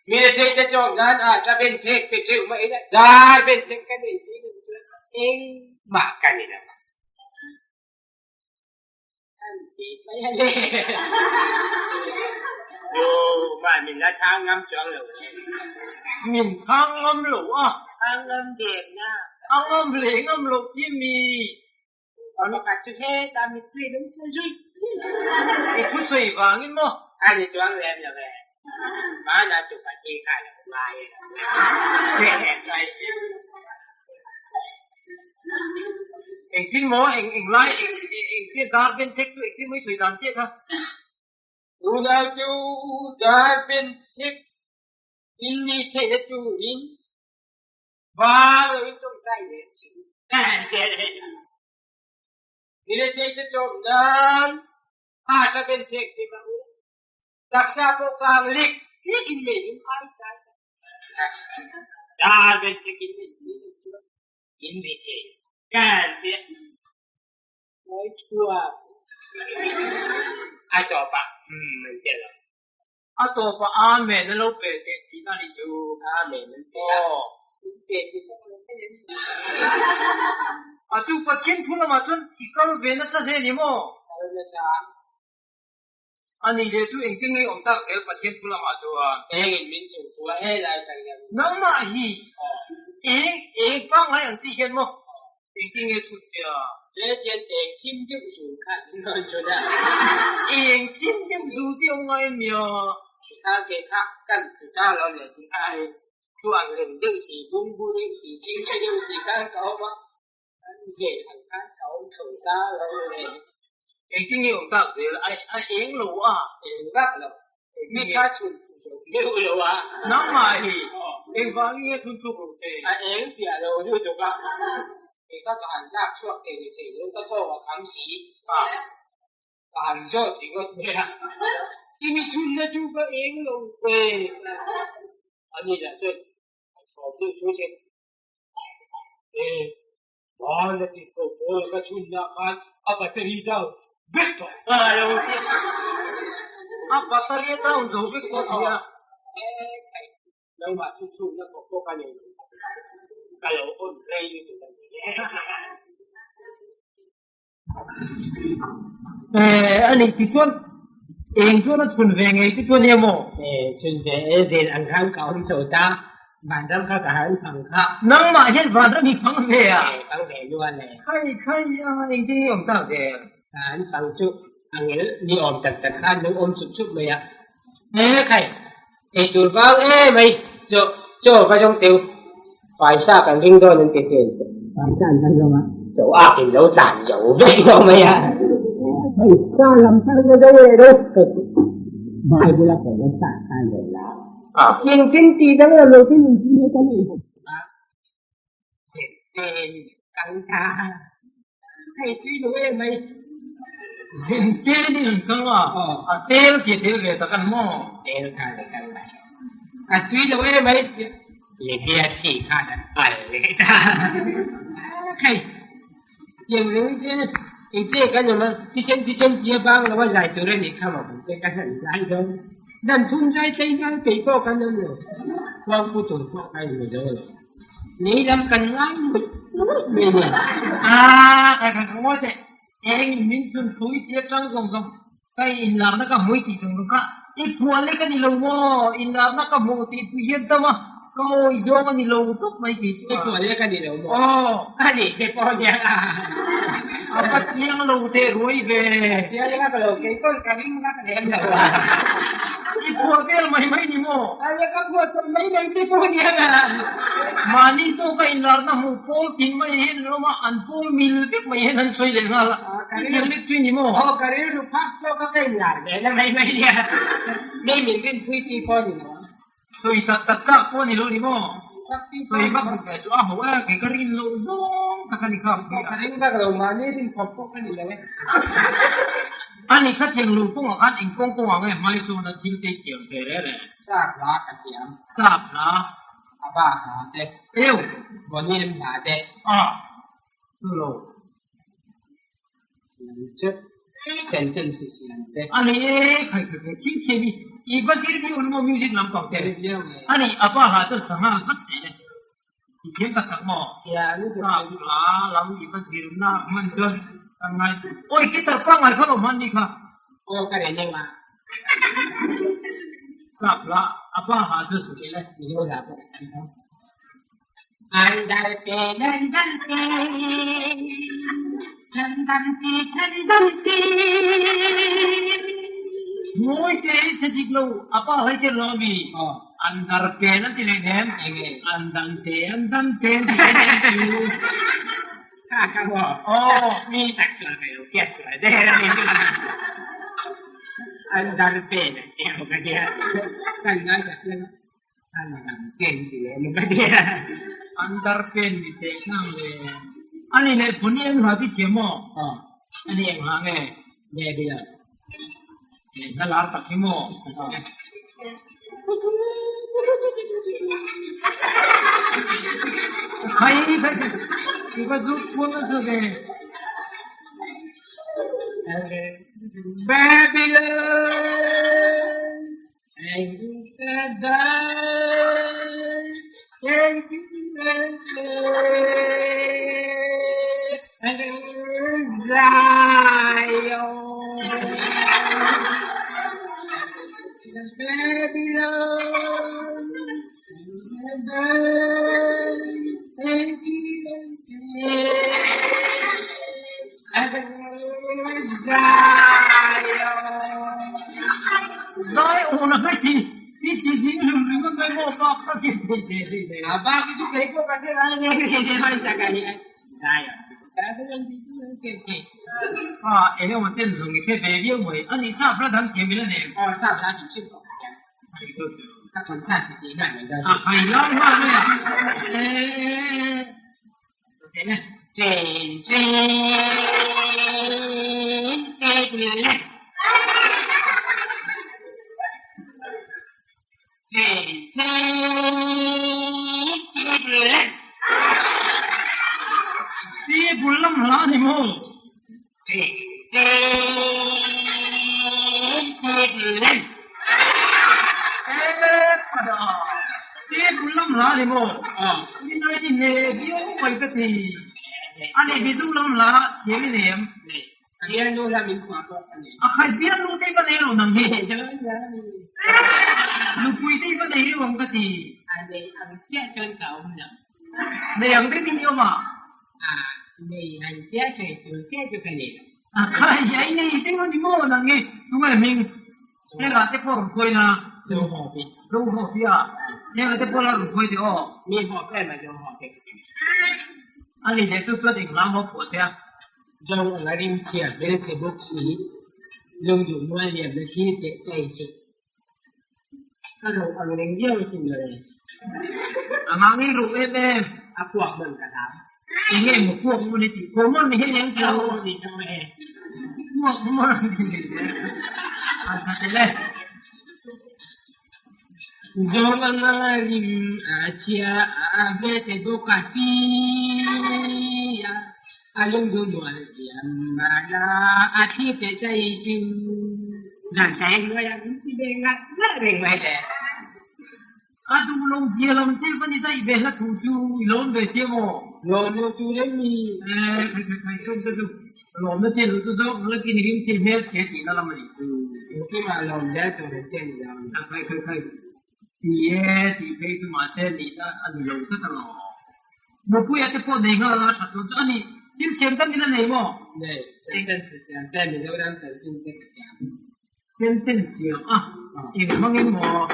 Mi le thei te chawk nan ah tla ben phek pe theuh mah ila dar ben phek ka nei si lo chuan engmah ka ni lo. An ti mai a le. Aw, mah min la chhang ngam chuang lo le. Min chhang ngam lo a. A ngam der na. A ngam hle ngam lo ti mi. An pakhat chu heta mittui lung chu zui. I thusawi vangin maw? A ni chuang lem lo e. Hmana chu ka thi kha lo ngai e. Engtin maw eng eng lai eng engtia dar ben thek chu engtin maw i sawi dan chiah kha? Tunah chu dar ben thek in ni theihna turin vang lo in tawngtai leh thin. Ni le thei te chawm nan a ka ben thek te ma u. Taksa pawh kang lik lik in mei in ai tai. Dar ben thek in nei ni chuan in ri thei kan ti mawi thuak a tawp ah umm an ti lo. A tawp ah Amen a lo pe teh tihna nih chu. Amen an ti a. In pe ti pawh lo mai an ni. A chu Pathian thu lamah chuan i kal ve nasa hle ni maw? Kal nasa. A nih leh chu engtin nge awm tak zel Pathian thu lamah chuan? Engin min chung thu a he lai tak hian. Nangmah hi eng eng pangngai ang chi hian maw engtin nge chhun che a? Letian eng thim deuh zu kha an rawn chhun a. Eng thim deuh zu tih awm ngai em nia? Thla ke kha kan thu ta lo leh tih kha ai thu ang reng deuh si, bungbu deuh si, chingchhe deuh si khan ka awm a. An zel ang khan ka awm tho ta lo le. Engtin nge awm tak zel? A eng lo a. Eng vak lo. Mi kha chhun thuk lo deuh lo a. Nangmah hi engvang nge chhun thuk lo che? A eng piah lo lutuk a. Kei kha ka han lak chhuak thei ni thei lo ka kawng a kham si. Ka han zawt ringawt mai a. I mi chhunna chu ka eng lo ve. Ani lah chuan a thawm deuh chu che. Van a tih ko pawl ka chhunnak khan a battery down vek tawh. A battery a down zo vek tawh tia. Nangmah chu chhunna pawh pawh ka nei lo. Ka lo on rei lutuk a ni. Ani ti chuan eng chuan a chhun ve ngei te chu ania maw? Chhun ve e, zel ang khan ka awm chho ta, vanram kha ka han phang kha. Nangmah hian vanram hi phang ve a? Phang ve nual e. Khai khai a, engtin nge awm tak zel? Ka han phang chu a ngel ni awm tak tak khan lo awm chhup chhup mai a. Khai, eitur vang em mai, chaw chaw va zawng teu, paisa kan ring dawn an ti thin. Paisa an va zawng a, chaw ak in lo tlan zo vek lo mai a. Paisa lam tan va zo leh do, Bible a pawh va sah khan lo la. Engtin tih dang lo lo tin in tin hi kan inhmu a, Zen kan ta, hei tui lo em mai. Zen tel in kang a, a tel tih a tel ve tak an maw? Tel kha le kal mai. A tui lo em mai le bia chi khan an pal leh ta. Hei tiang reng te engte kan awm a, thisen thisen tia bang lo a zai tur a nih kha maw te ka hlan zai dawn. Dan thum zai tlei ngai peih pawh kan awm lo, khuang pu tur pawh ka inhmu zo lo. Lei lam kan ngai ngawih ngawih mai nia. Aa, kai khan ka ngawi teh. Eng in min chhun thu i tir tang zawng zawng, ka inlarna ka hmui tih zawng zawng kha i phuah lek a ni lo maw? Inlarna ka hmuh tih pui hian tam a, ka awi zawng a ni lo tawp mai tih chu. I phuah lek a ni lo maw? Aw. A nih te pawh nia. A va chiang lo teh ruai ve. A chiang lak lo, kei pawn ka ring lak lem lo a. I phuah vel mai mai ni maw? A le ka phuah chawp mai mai te pawh nia. Mahni tawka inlarna hmuh pawl tin mai hian an awm a, an pawl mil vek mai hian an sawi leh nghal a. I tir lek chu ni maw? Aw, ka rilru phak pawh ka ka inlar ve na mai mai nia. Mi min rinpui chi pawh ni lo. Sawi tak tak tak pawh ni lo ni maw? Sawi vak duh teh chu a ho e, kei ka rin loh zawng tak a ni kha. Ka ring vak lo, mahni rin khawp pawh ka ni lo e. A ni kha thiang lung kawngah khan eng kawng kawngah nge hmaisawn a thil te thiam ve reh reh? Sap hla ka thiam. Sap hla? A ba hla te. Eu! Bawnian hla te. A! Chu lo. Lam chu sentence siam te. A ni e, khai khai khai thil thiam i i va zir viau ni maw music lampang te. Zir viau nge. A ni, a pa hla chuan sangha zat zel e. I thiam tak tak maw? Thiam i Sap hla lam i va zir na hman chuan kan ngai. Awi guitar pangngai kha lo hman ni kha. Aw ka reng eng a. Sap hla a pa hla chuan sa zel e. Mizo hla pawh ka thiam tho. An dar te nan dan te, chan dam te chan dam te. Mawi te i hre dik lo, a pa hlei tir lo ami? An dar pen an ti leh nem, an dan te an dan te an ti leh nem chu. Kha kha maw? Aw. Mi tak chuan ka lo hriat sual der a ni. An dar pen an ti ang ka tia. Kan ngaithla chiang a. An dang pen ti leh maw ka tia. An dar pen ni teh nang le. Ani leh phun i eng hla ti thiam maw? Aw. Ani eng hla nge? Baby love. He hla lar tak hi maw? Aw. Khai khai khai. I va zut phun nasa ve. Baby love. Dai awn a hmai thi i ti ding hlum ringawt mai maw bak kha ki thei ve ri ve. A bak hi chu kei pawh ka hre lai nen ri ve mai tak a ni a. Dai awn ka hre ang tih chu an ken thei. A eng emaw chen zawng i hre ve viau mai. A nih sap hla dang thiam ila nem. Aw sap hla hrim hrim pawh ka thiam. Ka concert ti tih nghal mai dawn. A khai lai nghal mai a. Eeeee. hla a ni maw? Tebul lam hla a ni maw? Nilai ni hne viau mai ka ti. A ni Mizo lam hla thiam i nei em? Bialnu hla min phuah pawh ka nei. A khai bialnu te i va nei lo nang hi. Nupui te i va nei reuh ang ka ti. A nei ang chiah chuan ka awm lo. Nei ang deuh in i awm a? A nei ang chiah sawi tur chiah chu ka nei lo. A khai i nei deuh a ni maw nang hi? Tunge hming? Hengah te pawh rawn khawi la. Zo haw pi. Zo haw pi a. Hengah te pawh la rawn khawi teh aw. Mi haw em a zo haw te ka ti. A ni leh chu chuan eng hlang maw phuah che a? Zo ang a rim chhia hmelchhe bawk si, lungduh mual liam na thlir teh chai chu ka ro ang reng viau asin mawle. A ngangin ro em em. A kuak hman ka hlau. Enge maw kuak hmun i tih? Khaw mawn ni hi leng chu. Khaw ni tho e. Kuak hmun ni hi leng. A tha tel e. Zawng ang a rim a chhia a hmelchhe bawk a si a, a lungduh mual diam mahla a thlir teh chai chu. Zan tlai hnuaiah min ti ve ngat ngat reng mai le. A duh lo zia lam che va ni daih ve hla thu chu i lawm ve sia maw? Lawm lo tur em ni? E, khai khai khai sawm te chu lawmna che luh chu zawk la kin rim che hmel che tihna lam a nih chu. Engkimah lawm zel tur an che ni lo ni. A khai khai khai ti e tih phei chu mahse nihna a ni lo tlat alawm. Nupuia te pawh nei nghal a that dawn chu a ni. Thil thiam tak in a nei maw? Nei, sentence siam te Mizoram chanchin te ka thiam. Sentence siam a, eng hmangin maw?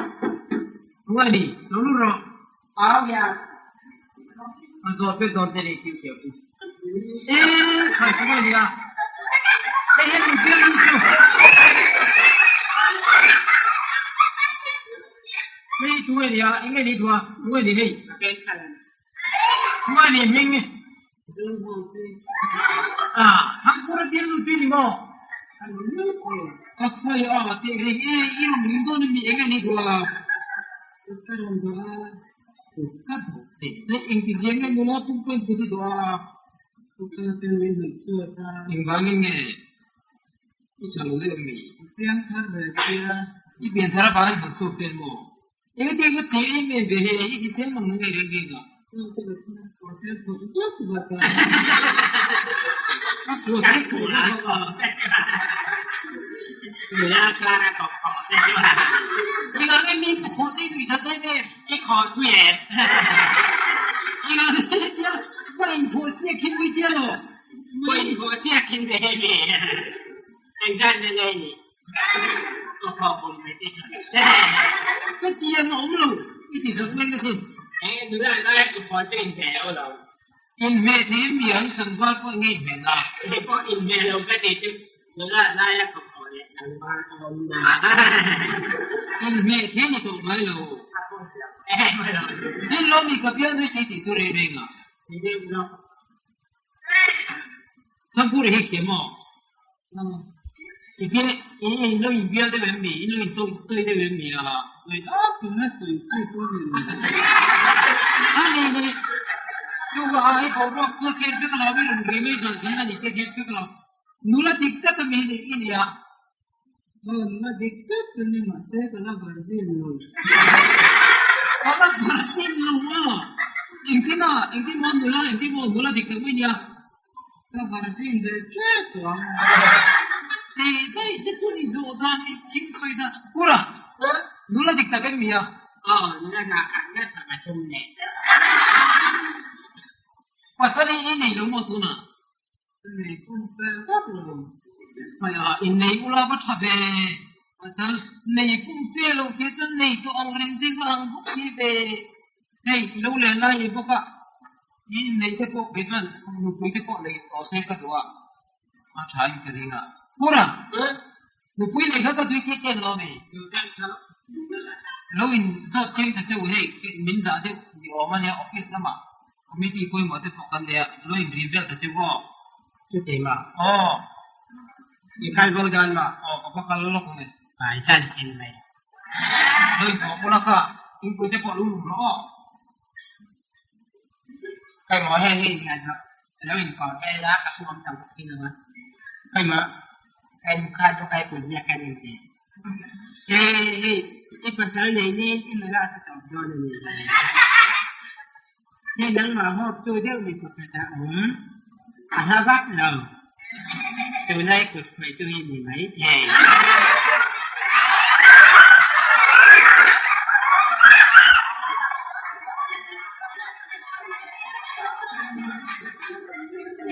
Tungai ni, lo lut rawh. Au ya. A zawt vek dawn che ni thil thiam chu. E, khai tungai ni a. Hei hian min piang lut chu. Hei tungai ni a, eng nge ni tua? Tungai ni hei. A pen khalh a ni. Tungai ni hming. A, Thangkura bial nu chu i ni maw? Ka sawi a, teh reng e, i rawn ring dawn em ni eng a ni duh a? Ka rawn duh a. Ka duh teh daih, engti zia nge nula pumpuiin kut i duh a? Ka ten min hmuh chhuak a. Engvangin nge i tha lo deuh em ni? I piangthar ve sia. I pianthar avangin hmuh chhuak che maw? Engati ka thei em em ve hei, i hrisel mang na ngei reng reng a. Ka khuat te khuat vak a. Engah nge mi ka khawh te nui that em em? I khawh thui em? Engah nge tia ka inkhawh siak hin mai tia lo? Ka inkhawh siak hin ve hei mi. Engzat na nei ni? Chutiang a awm lo i ti zawk mai asin. Inhmeh thei a mi ang tlangval pawh nge inhmeh na? Inhmeh thei ni tawh mai lo. Thil lawm i ka bial mai thei tih chu rei reng a. Thangpur hi thiam maw? I bial i in lo in bial deuh em mi? In lo in tawih tawih deuh em mi a? A ni ni chu a i boruak chu kher vek lo i rawn ri mai zawh zel a ni te kher vek lo. Nula dik tak a mi hi i ni a. Nula dik tak chu ni mahse ka la virgin lo. Ka la virgin lo a. Engtin a engtin maw nula engtin maw nula dik tak mai nia. Ka virgin ve tep tawh ang. Teh daih te chu ni zawh dan i thil sawi dan. Kura, nula dik tak em mi a? Aw, nula hna khat ngat tak a tum leh. Pasal hi i nei lo maw tunah? Nei pum fel vak lo. Hmaiah innei ula va tha ve. Pasal nei pum fe lo te chuan nei tawh ang reng che va ang bawk si ve. Hei i lo len lai ni bawk a, i innei te pawh kei chuan nupui te pawh nei tawh se ka duh a, a tha in ka ring a. Pura, nupui nei kha ka tui thei ken lo ni. Lo in zawt cheng ta che u hei min zah deuh ni awm a nia office lamah. Committee pawimawh te pawh kan nei a, lo inri vel ta cheu aw. Chuti maw? Aw. I kal bo dawn maw? Aw, ka va kal lawk ang e. Vai chan sin mai. Lo inthawh ula kha, thingpui te pawh lo lum rawh aw. Kai maw heng hi inhian rawh. Lo inkawr vel a, ka pu awm tawh bawk si lo a. Khawimaw ka in kha chu kai pui ziak hian inti. He hei i pasal nei niin i nula a tawp dawn a ni. Hei nangmah hawp tu deuh mi pakhat a awm, a hla vak lo. Tunai kut khawih tu hi ni mai thei.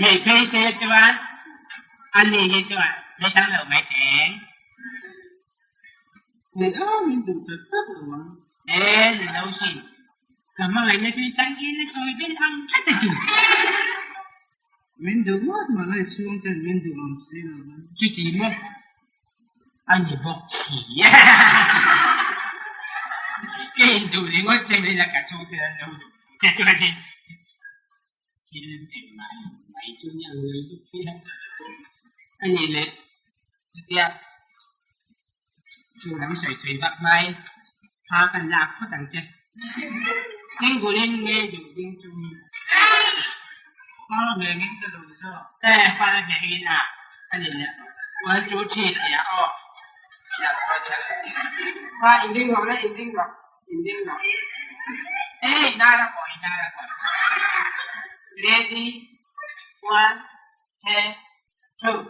Thei phei se chuan ani hi chuan thei tam lo mai teng. Nei a min duh tak tak lo ang. E ni lo si. Ka hmangaihna chu i tan in a sawi vel ang tlat a chu. Min duh ngawt mah lai chhung ten min duh ang si lo ang. Chuti maw? A ni bawk si. Ka induh ringawt che vel a ka chhungte an lo duh che chuanin thil engmah lo mai chu ni ang lo bawk si a. A nih leh chutia chu lam sawi thui vak hmain thla kan lak phawt ang che. Single in nge duh ding chungin. Far vengin ka duh zawk. E, far vengin a. A nih leh one two three tia aw. Fa in ding rawh le in ding rawh in ding rawh. E nara kawi nara kawi. Ready one two two.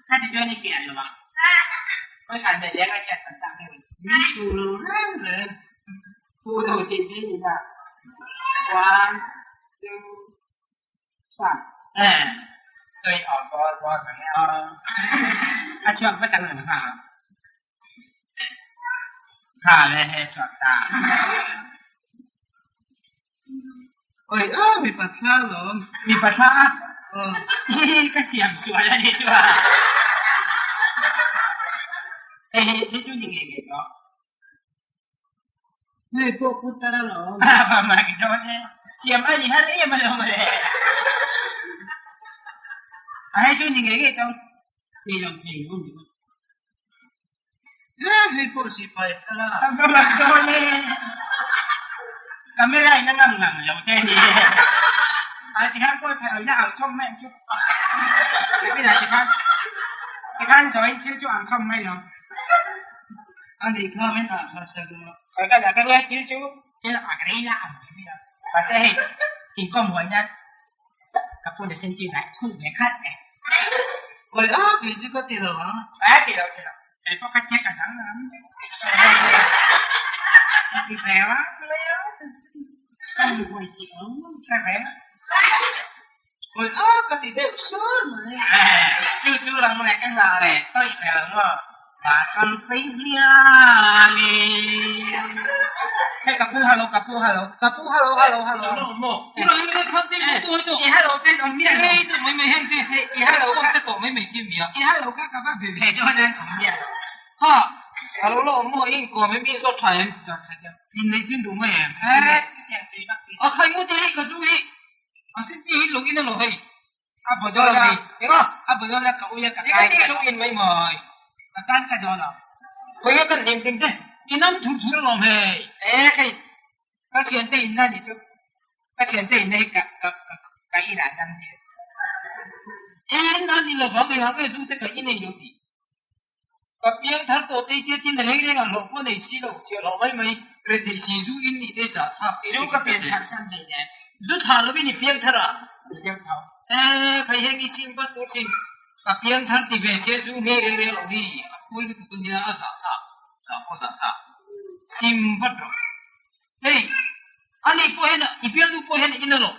Kha ti chuan i pian lo a. Khawi khan ve leng a hriat kan tak deuh in. Min tu lo reng reng. Tu lo tih hi ni na. One two start. Tôi ở bò bò thằng a chuak va tang ha. Kha le he chuak ta. Oi a mipa thla lawm. Mipa thla a? Aw. Ka siam sual a ni chuan. Hei hei hei chu ni ngei ngei tawh. Hei pawh putar a lawm. A mak dawn e. Siam a ni har em alawm le. A hei chu ni ngei ngei tawh. Ni lo thei lo ni. E hei pawh sipai thla. A mak dawn e. Camera in a ngam ngang lo te ni. A ti khan kawl thar ina ang thawm mai ang chu. Tikhan tikhan sawi thil chu ang thawm mai lo. A nih kha min ah kha sa duh a. Ka ka ka ruai thil chu thil a rei la ang ti mai a. Mahse hei inkawm huai nan ka phone a sen chi ngai khu ve khat e. Oi a kei chu ka ti lo ang. A ti lo ti lo. Kei pawh ka check a dang ang. Ti ve a. Ka ni huai ti ang. Ka ve. Oi a ka ti deuh sur mai. Chu chu lang leh ka nghah leh tawih ve lo maw? Vahram sei hliam i. Hei ka pu halo ka pu halo ka pu halo halo halo. Lo maw? Pu rang i le khang te tu tu I halo ten awm miah lo. Hei tu mai mai heng te Hei i halo kha te tawh mai mai chi mia. I halo kha ka va be ve dawn an awm miah lo. Ha halo lo awm maw in kawm em in zawt tha em? Zawt tha deuh. In nei chin duh mai em? Eh chutiang tui vak A khai ngu te hi ka zu hi. A sin chi hi lung in a lo hei. A bawdawl a. Enga? A bawdawl a ka ui a ka kai. Enga ti lung in mai mai. Ka tan ka dawn lo. Khawi a kan hlim ding te. I nam thur thur alawm hei. E hei. Ka thian te in na ni chu. Ka thian te in na hi ka ka ka ka in ah nam si. E na ni lo vang enga nge zu te ka in ei lo ti. Ka piang thar tawh te tia tin reng reng ah hlawh pawh nei si lo, chhiah hlawh mai mai, rethei si zu in nih te zah thlak si Zu ka pian thar san hlei nen. Zu thah lovin i piang thar a? Piang tho. E, khai heng i sim vat tur sin. Ka piang thar ti ve se zu nghe reng reng lo hi a pui lutuk a nia a zah thlak, zah pawh zah thlak. Sim vat rawh. Hei, ani pawh hian i bialnu pawh hian in a lo.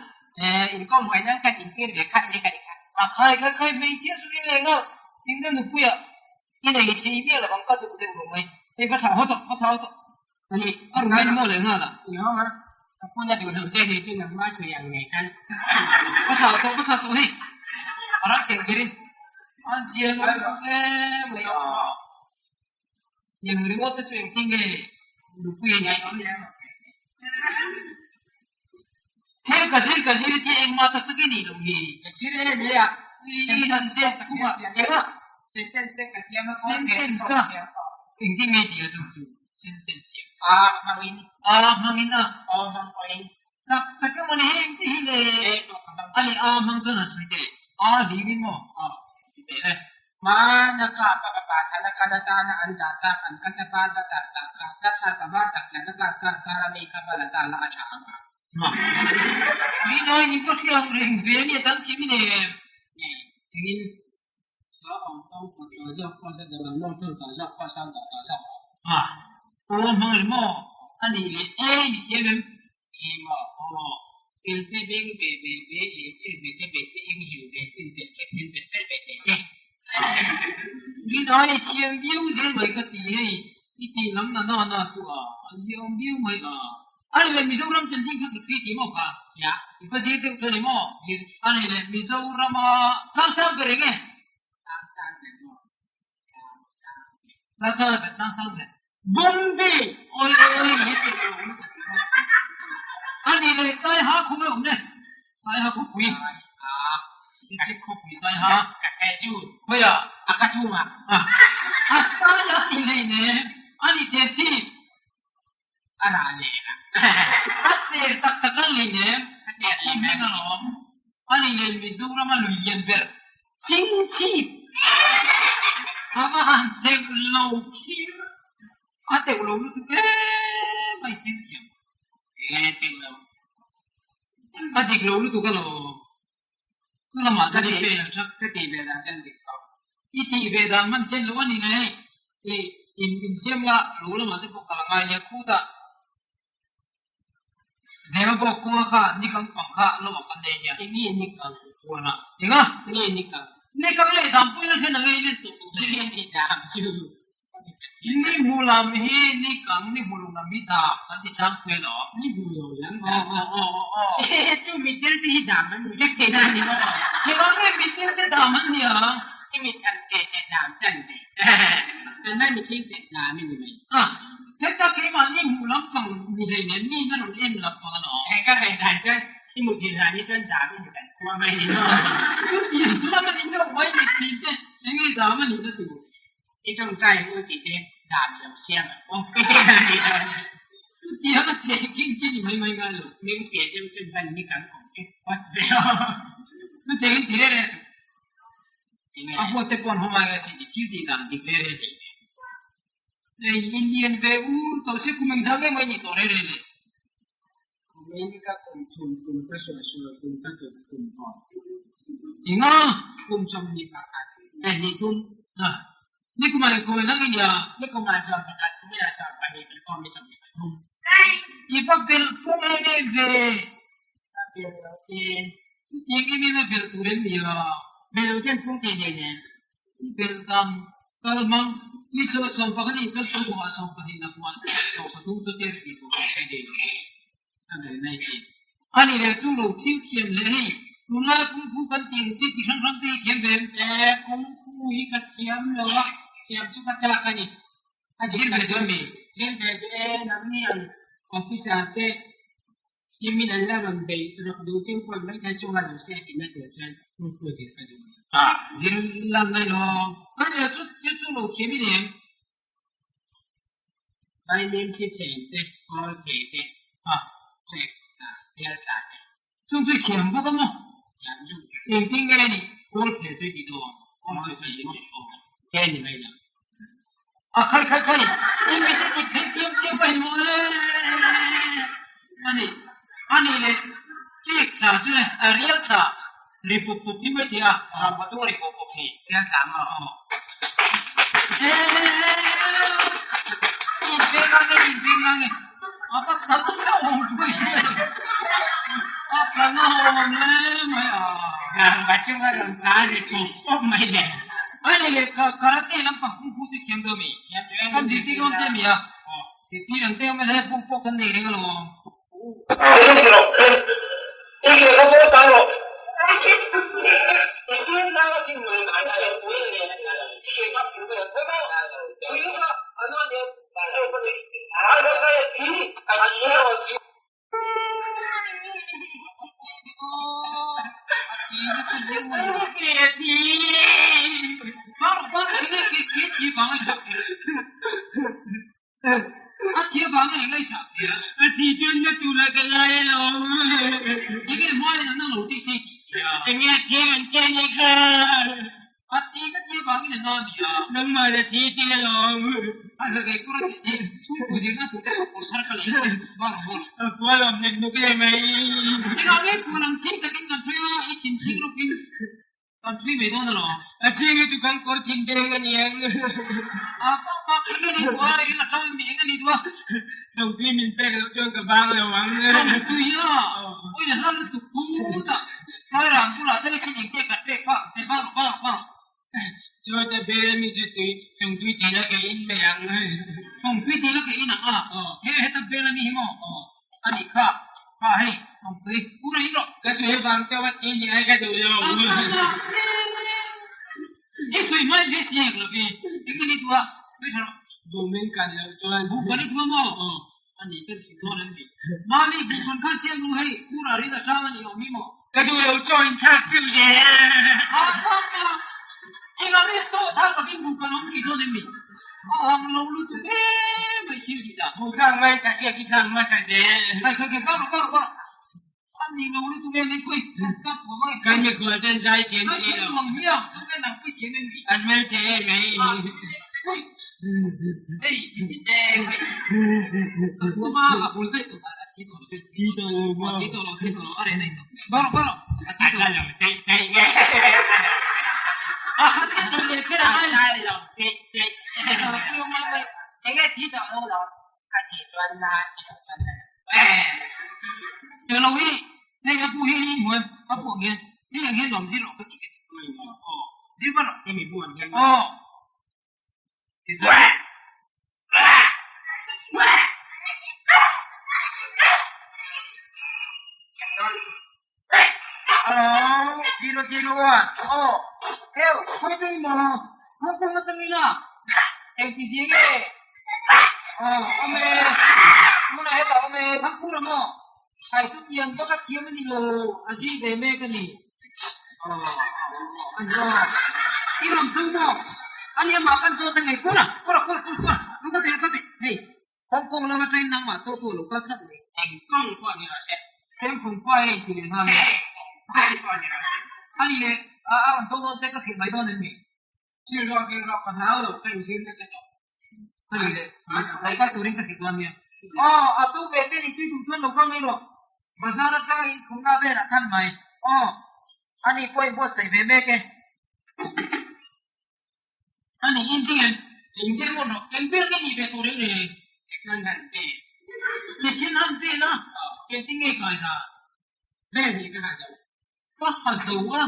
E, inkawm huai nan khan intir ve kha enge kan ikhat. A khai khai khai hmeichhia chu in leh nghal, in ka nupuia i nei thei miah lo ang ka duh deuh lo mai. Hei va thlah haw tawh, va thlah haw tawh. Ani, a ruai maw leh nghal a. I hawng a, ka phone a duh lo che ni chu nangmah sawi ang nei khan. Va thlah tawh, va thlah tawh hei. A ram theng berin a zia lo lutuk em mai a. Tiang ringawt te chu engtin nge nupui a nih? Thil ka zir ka zir tih engmah tak tak i nih loh hi. Ka zir em e a. I han ziak thung a, eng a? Sentence te ka siam a, Sentence a? Engtin nge tih a chu? Sentence siam. A hmangin. A hmangin a. Aw hmang pawhin. Tak tak emaw ni heng te hi le a leh a hmang chuan han sawi teh a hlim in maw ti teh le. Hmana ka pa ka pa thana kan atana an dah tak an ka chapa va tar tak ka ka thar ka var tak la ka kar kar kar a mi kha va la ta la a tha ang a. Ni nawi ni ka hria ang reng ve ania tan thim i nei em? Engin sa ang tawng kawt ta zawk pa za dang ang nawr thawng ta zawk pa sang dah ta zawk a. Aw hmang ri maw? A nih leh e ni thiam em? E maw? Aw. Tel te beng ve ve ve e thil ve te ve te eng hiu ve tin ve te then ve fer ve te se. Rin ai thiam viau zel mai ka ti hei i tih lam na na na chu a a ziaawm viau mai a. A ni leh Mizoram chanchin kha ka hria tih maw kha? Ya. I va zir deuh ta ni maw? A ni leh Mizorama tlang sang ber eng e? Tlang sang ber maw? Tlang sang ber. Tlang sang ber, tlang sang ber. Bombay! Awi awi awi he tih lo awm ka ti kha. A ni leh Saiha khaw nge awm le? Saiha khawpui. Saiha. District khawpui Saiha. Ka hre chu. Khawiah? A ka chungah. A Saiha ni hleinem. A ni Serchhip. A rah leh a. A ser tak tak a hleinem. A ser A hming alawm. A ni leh Mizoram a lui lian ber. Chingchhip! A va han teuh lo khir. A teuh lo lutuk em mai chingchhiam. Enge teuh lo? A dik lo lutuk alawm. Chu lamah chuan i fail thak. Ka tih ve dan chuan dik lo. I tih ve dan hman chen loh a ni ngei. I in insiam la, lo lamah te pawh ka la ngai nia khutah. Zema pawh khua kha ni kang pang kha lo ah kan nei nia. Enge ni kang khuan a? Enga? Enge ni kang? Ni kang leh dam pawhin a thlen ang e i len tawh tawh hle. Ni ni dam chu. Ni hmu lam hi ni kang ni hmu lo lam hi dam kan ti chang pui alawm. Ni hmu lo lam dam. Aw aw aw aw aw. Hehe chu mitel te hi dam an ni vek thei na ni maw? Engah nge mitel te dam an nia? I mit an ke te dam chan ve. Kan mai mihring te dam i ni mai. A, heta keimahni hmuh lampang ni hlei nen mi na rawn en lampang a ni awm. He ka ngaih dan chuan i muthilh dan hi chuan dam i ni kan khua mai ni maw? Chutiang lam a ni deuh mai mitthim te enge dam a nihna tur? I tawngtai u tih te dam i lo siam ang aw. Chutiang a che king chi ni mai mai ngai lo. Ming pian deuh chuan van ni kan awm e phawt ve aw. Chutiang in ti reh reh suh. A huat te pawh an haw ngai ngai sin thil tih dan dik reh reh hlei nen. Hei Indian ve ur tawh se kum engzah nge mai nih tawh reh reh le. Kum in ka kum thum kum ka sual sual kum ka tawp kum awm. Enga? Kum 21 eh ni thum. Ha. Ni kum ah kum engzah nge nia? Ni kum ah 11 kum in ah 12 ti pawh mi 23. I va belh pung em em ve. Ka belh lo te. Chutiang em em a belh tur em ni a? Belh lo chuan phung thei nei nen. I belh dang kal hmang i saw 11 in kal tum kumah 12 na kumah 13 chu tel tih tur kan hre thei lo. Ka belh mai thin. A ni leh chu lo thil thiam leh hei tunlai kung fu kan tih ang chi ti hrang hrang te hi thiam ve em? E, kung fu hi ka thiam lo a, thiam chu ka chak a ni. A zir ve dawn mi? Zir ve ve e, nangni ang officer te Simin an la rawn bei rawk duh cheu pawn mai thei chunga lo se tihna tur chuan kung fu zir ka duh ni. A zir lan ngai lo. Ka nia chu thil chu lo thiam i ni. Vaimim thi cheng te, kawl thei te, a trek tla, bial tla te. Chung chu i thiam bawk a maw? Thiam chu. Engtin nge ni kawl phel chu i tih dawn? Kawl phel chu i tih maw? He ni mai lo. A khai khai khai, i mit i dik theih chiam chiam a hmu e a ni. A nih leh cake thla chu le a rial thla ri pup pup hi mai thei a, ram kha chu a ri pup pup thei. Rial thla maw? Aw. E in veng ang e, in veng ang e. A va kal nasa awm chu hei. A kal na awm hle mai a. Ram kha chu a rawn tla ri pup pup mai le. A ni leh ka karate lampang kung fu chu thiam dawn mi? Kan zirtir dawn che mi a? Zirtir ang che awm e hle buk pawh kan nei reng alawm. thi chuan na turah ka ngai alawm. Enge hmain an lo tih thei tih sia. Enge a thiang an tih ania kha. A thi ka tia vangin a na nia. Nangmah la thi tih alawm. A hla kei kura tih si chhungkaw zirna tur te pawh kawr thar ka lei che. Var var. A pual awm nek nuk e mai. Engah nge pual ang thing takin kan thui a, i thin thing rawkin kan thui mai dawn alawm. A thing hi chu kan kawr thin deng a niang. A pak pak eng a ni duh a, eng a tang mi eng a ni duh a. Tawngtui min pek loh chuan ka vang lo ang. Tawngtui a, awi a hla lutuk phut a. Sairang bulah te chin engte kan pek phah ang che vang rawh vang rawh vang rawh. Chuan a bel ami chu tui tawngtui tih la ka in mai ang. Tawngtui tih la ka in ang a, he heta bel ami hi maw a nih kha, kha hei tawngtui ur a in rawh. Ka sawi vang chauh a ti ni ai ka duh lo. I sawi hmai ve si hek lo ve, eng a ni duh a, sawi tha rawh. Buh min kan loh chuan. Buh kan i thua maw? A ni ka hrilh dawn an ti. Mami buh kan kha chiang nu hei, khur ah rin a tang a ni awm hi maw? Ka duh lo chaw in thlak chiu ze. A thlak a, engah nge chaw thlak lovin buh kan awm thei dawn em ni? A ang lo lutuk em mai thil tih dah. Buh thlak mai ka hriat hi thlak hmasa ze. Khai khai khai, kar rawh kar rawh kar rawh. A ni lo lutuk em mai khawi, ka puam ang e. Kan mikhual ten zai thiam si lo. Zai thiam hiang, chu nge nang pui thiam em ni? An hmelchhe em mai. Khawi, hei i hei. A puam a, a bul daih tawh a thi tawh lo. Thi tawh lo maw? Thi tawh lo, thi tawh lo, a reh daih tawh. Va rawh, va rawh, a thi tawh lo. A lo daih daih nge. A khat in daih leh kher a ngai. A lo daih daih. Enge thi tawh lo lo. A tih chuan na ti loh chuan na lo. Eng lo hi hei a pu hi hi hmuh em a pu ang hian hei ang hian lawm zir rawh ka tih ka ti aw zir va rawh hemi pu ang hian aw tichuan Aw zero zero one aw heo khawi tui maw Hong Kong atangin a engti zia nge aw awm e tunah hetah awm e Thangphura maw Khai chu tiang vak a thiam a ni lo a zir ve mek a ni aw a ni aw i rawn tho maw a ni amah kan zawt a ngei kura kura kura kura kura lu ka ti lu ka ti hei Hong Kong lama train nangmah chaw pawh lo kal tlat mai. Eng kawng pawh ni rawh se. Themphung pa e inti leh nghal e. Eng pawh ni rawh se. A ni leh, a rawn tho dawn che ka hrilh mai dawn em ni? Hrilh rawh, hrilh rawh, ka hlau lo, ka inhlim nasa tawh. A ni leh, lo kal turin ka hrilh dawn nia. Aw, a tu ve te ni tui duh chuan lo kal mai rawh. Bazar atanga inkhumna velah khan mai. Aw, a ni pawh inbuatsaih ve mek e. A ni inti em? Inti maw rawh? Eng ber nge nih ve tur em ni? Second hand pe. Second hand pe la, engtin nge kai dan? Vel hi ka ha zo. Ka ha zo a,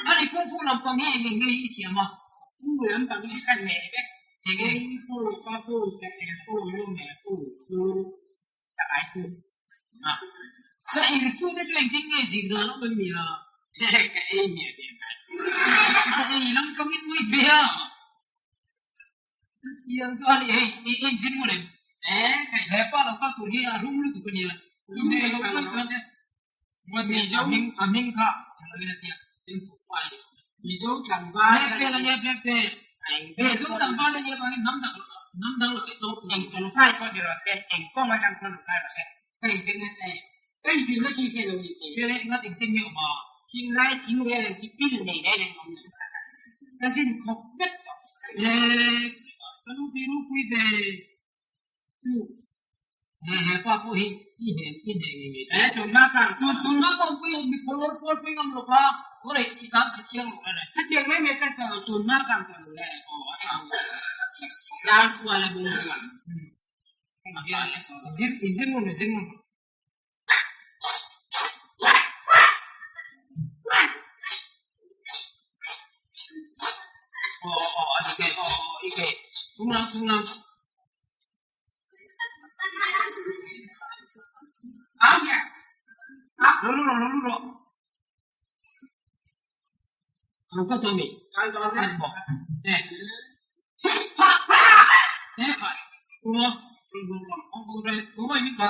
a ni kung fu lampang hi eng eng nge i thiam a? Kung fu lampang hi ka hneh vek. Eng eng? Eng fu, ka fu, sa er fu, lu meh fu, chu sa ai fu. A, sa er fu te chu engtin nge zir dan awm em ni a? Ka ei miah miah mai. Ka ei lampangin mawi ve a. Chutiang chu a ni hei, i inzir ngun em? He pa lo kal tur hi a rum lutuk a nia. Inzir lo kal chuan a hming kha a tia. Mizo tlangval a nia Mizo tlangval a nia vangin hnam dang hnam dang lo tlawm eng tlawmngai pawh ni rawh se, eng kawng atang pawn lo kai rawh se. Ka infir nasa e. Ka infir na khi khe lo ni thei. Hriat engat engtin nge awm a? Thinlai thing rel ang khi pil nei reng reng awm lo. Ka zin khawp vek tawh. Le, ka nu pi ropui ve chu he he pa pawh hi i hne i hne ngei ngei Eh, tun hma kang tun tun hma kang pui mi phawlawr pawl pui ngam lo kha tunah i tlan chhe chiang lo reng. Hetiang mai mai kan tawh lo tun hma kang tawh lo le. Aw a tang tlang kual a bung ruang. Zir inzir ngun zir ngun. Aw aw a dik e aw aw ik e chunglam chunglam. Lo lu rawh lo lu rawh. Lo kal tawh mi. Kal tawh e. Eh. Eh khai. Kuma. Hong Kong re. Kuma mi ka.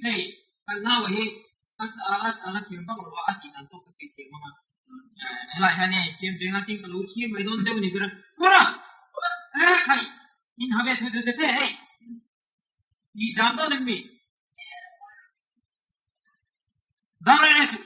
Hei kan nau hi a a la thiam vak lo a, a tih dan pawh ka sawi thiam ang a. Helai hian hei thiam ve nga tin ka lo thlir mai dawn deuh a ni ber a. Kawra! Eh khai! In ha ve thu thu te te hei. I zam dawn em mi? Zam reng reng suh.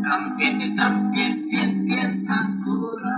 Champion, champion, champion, champion,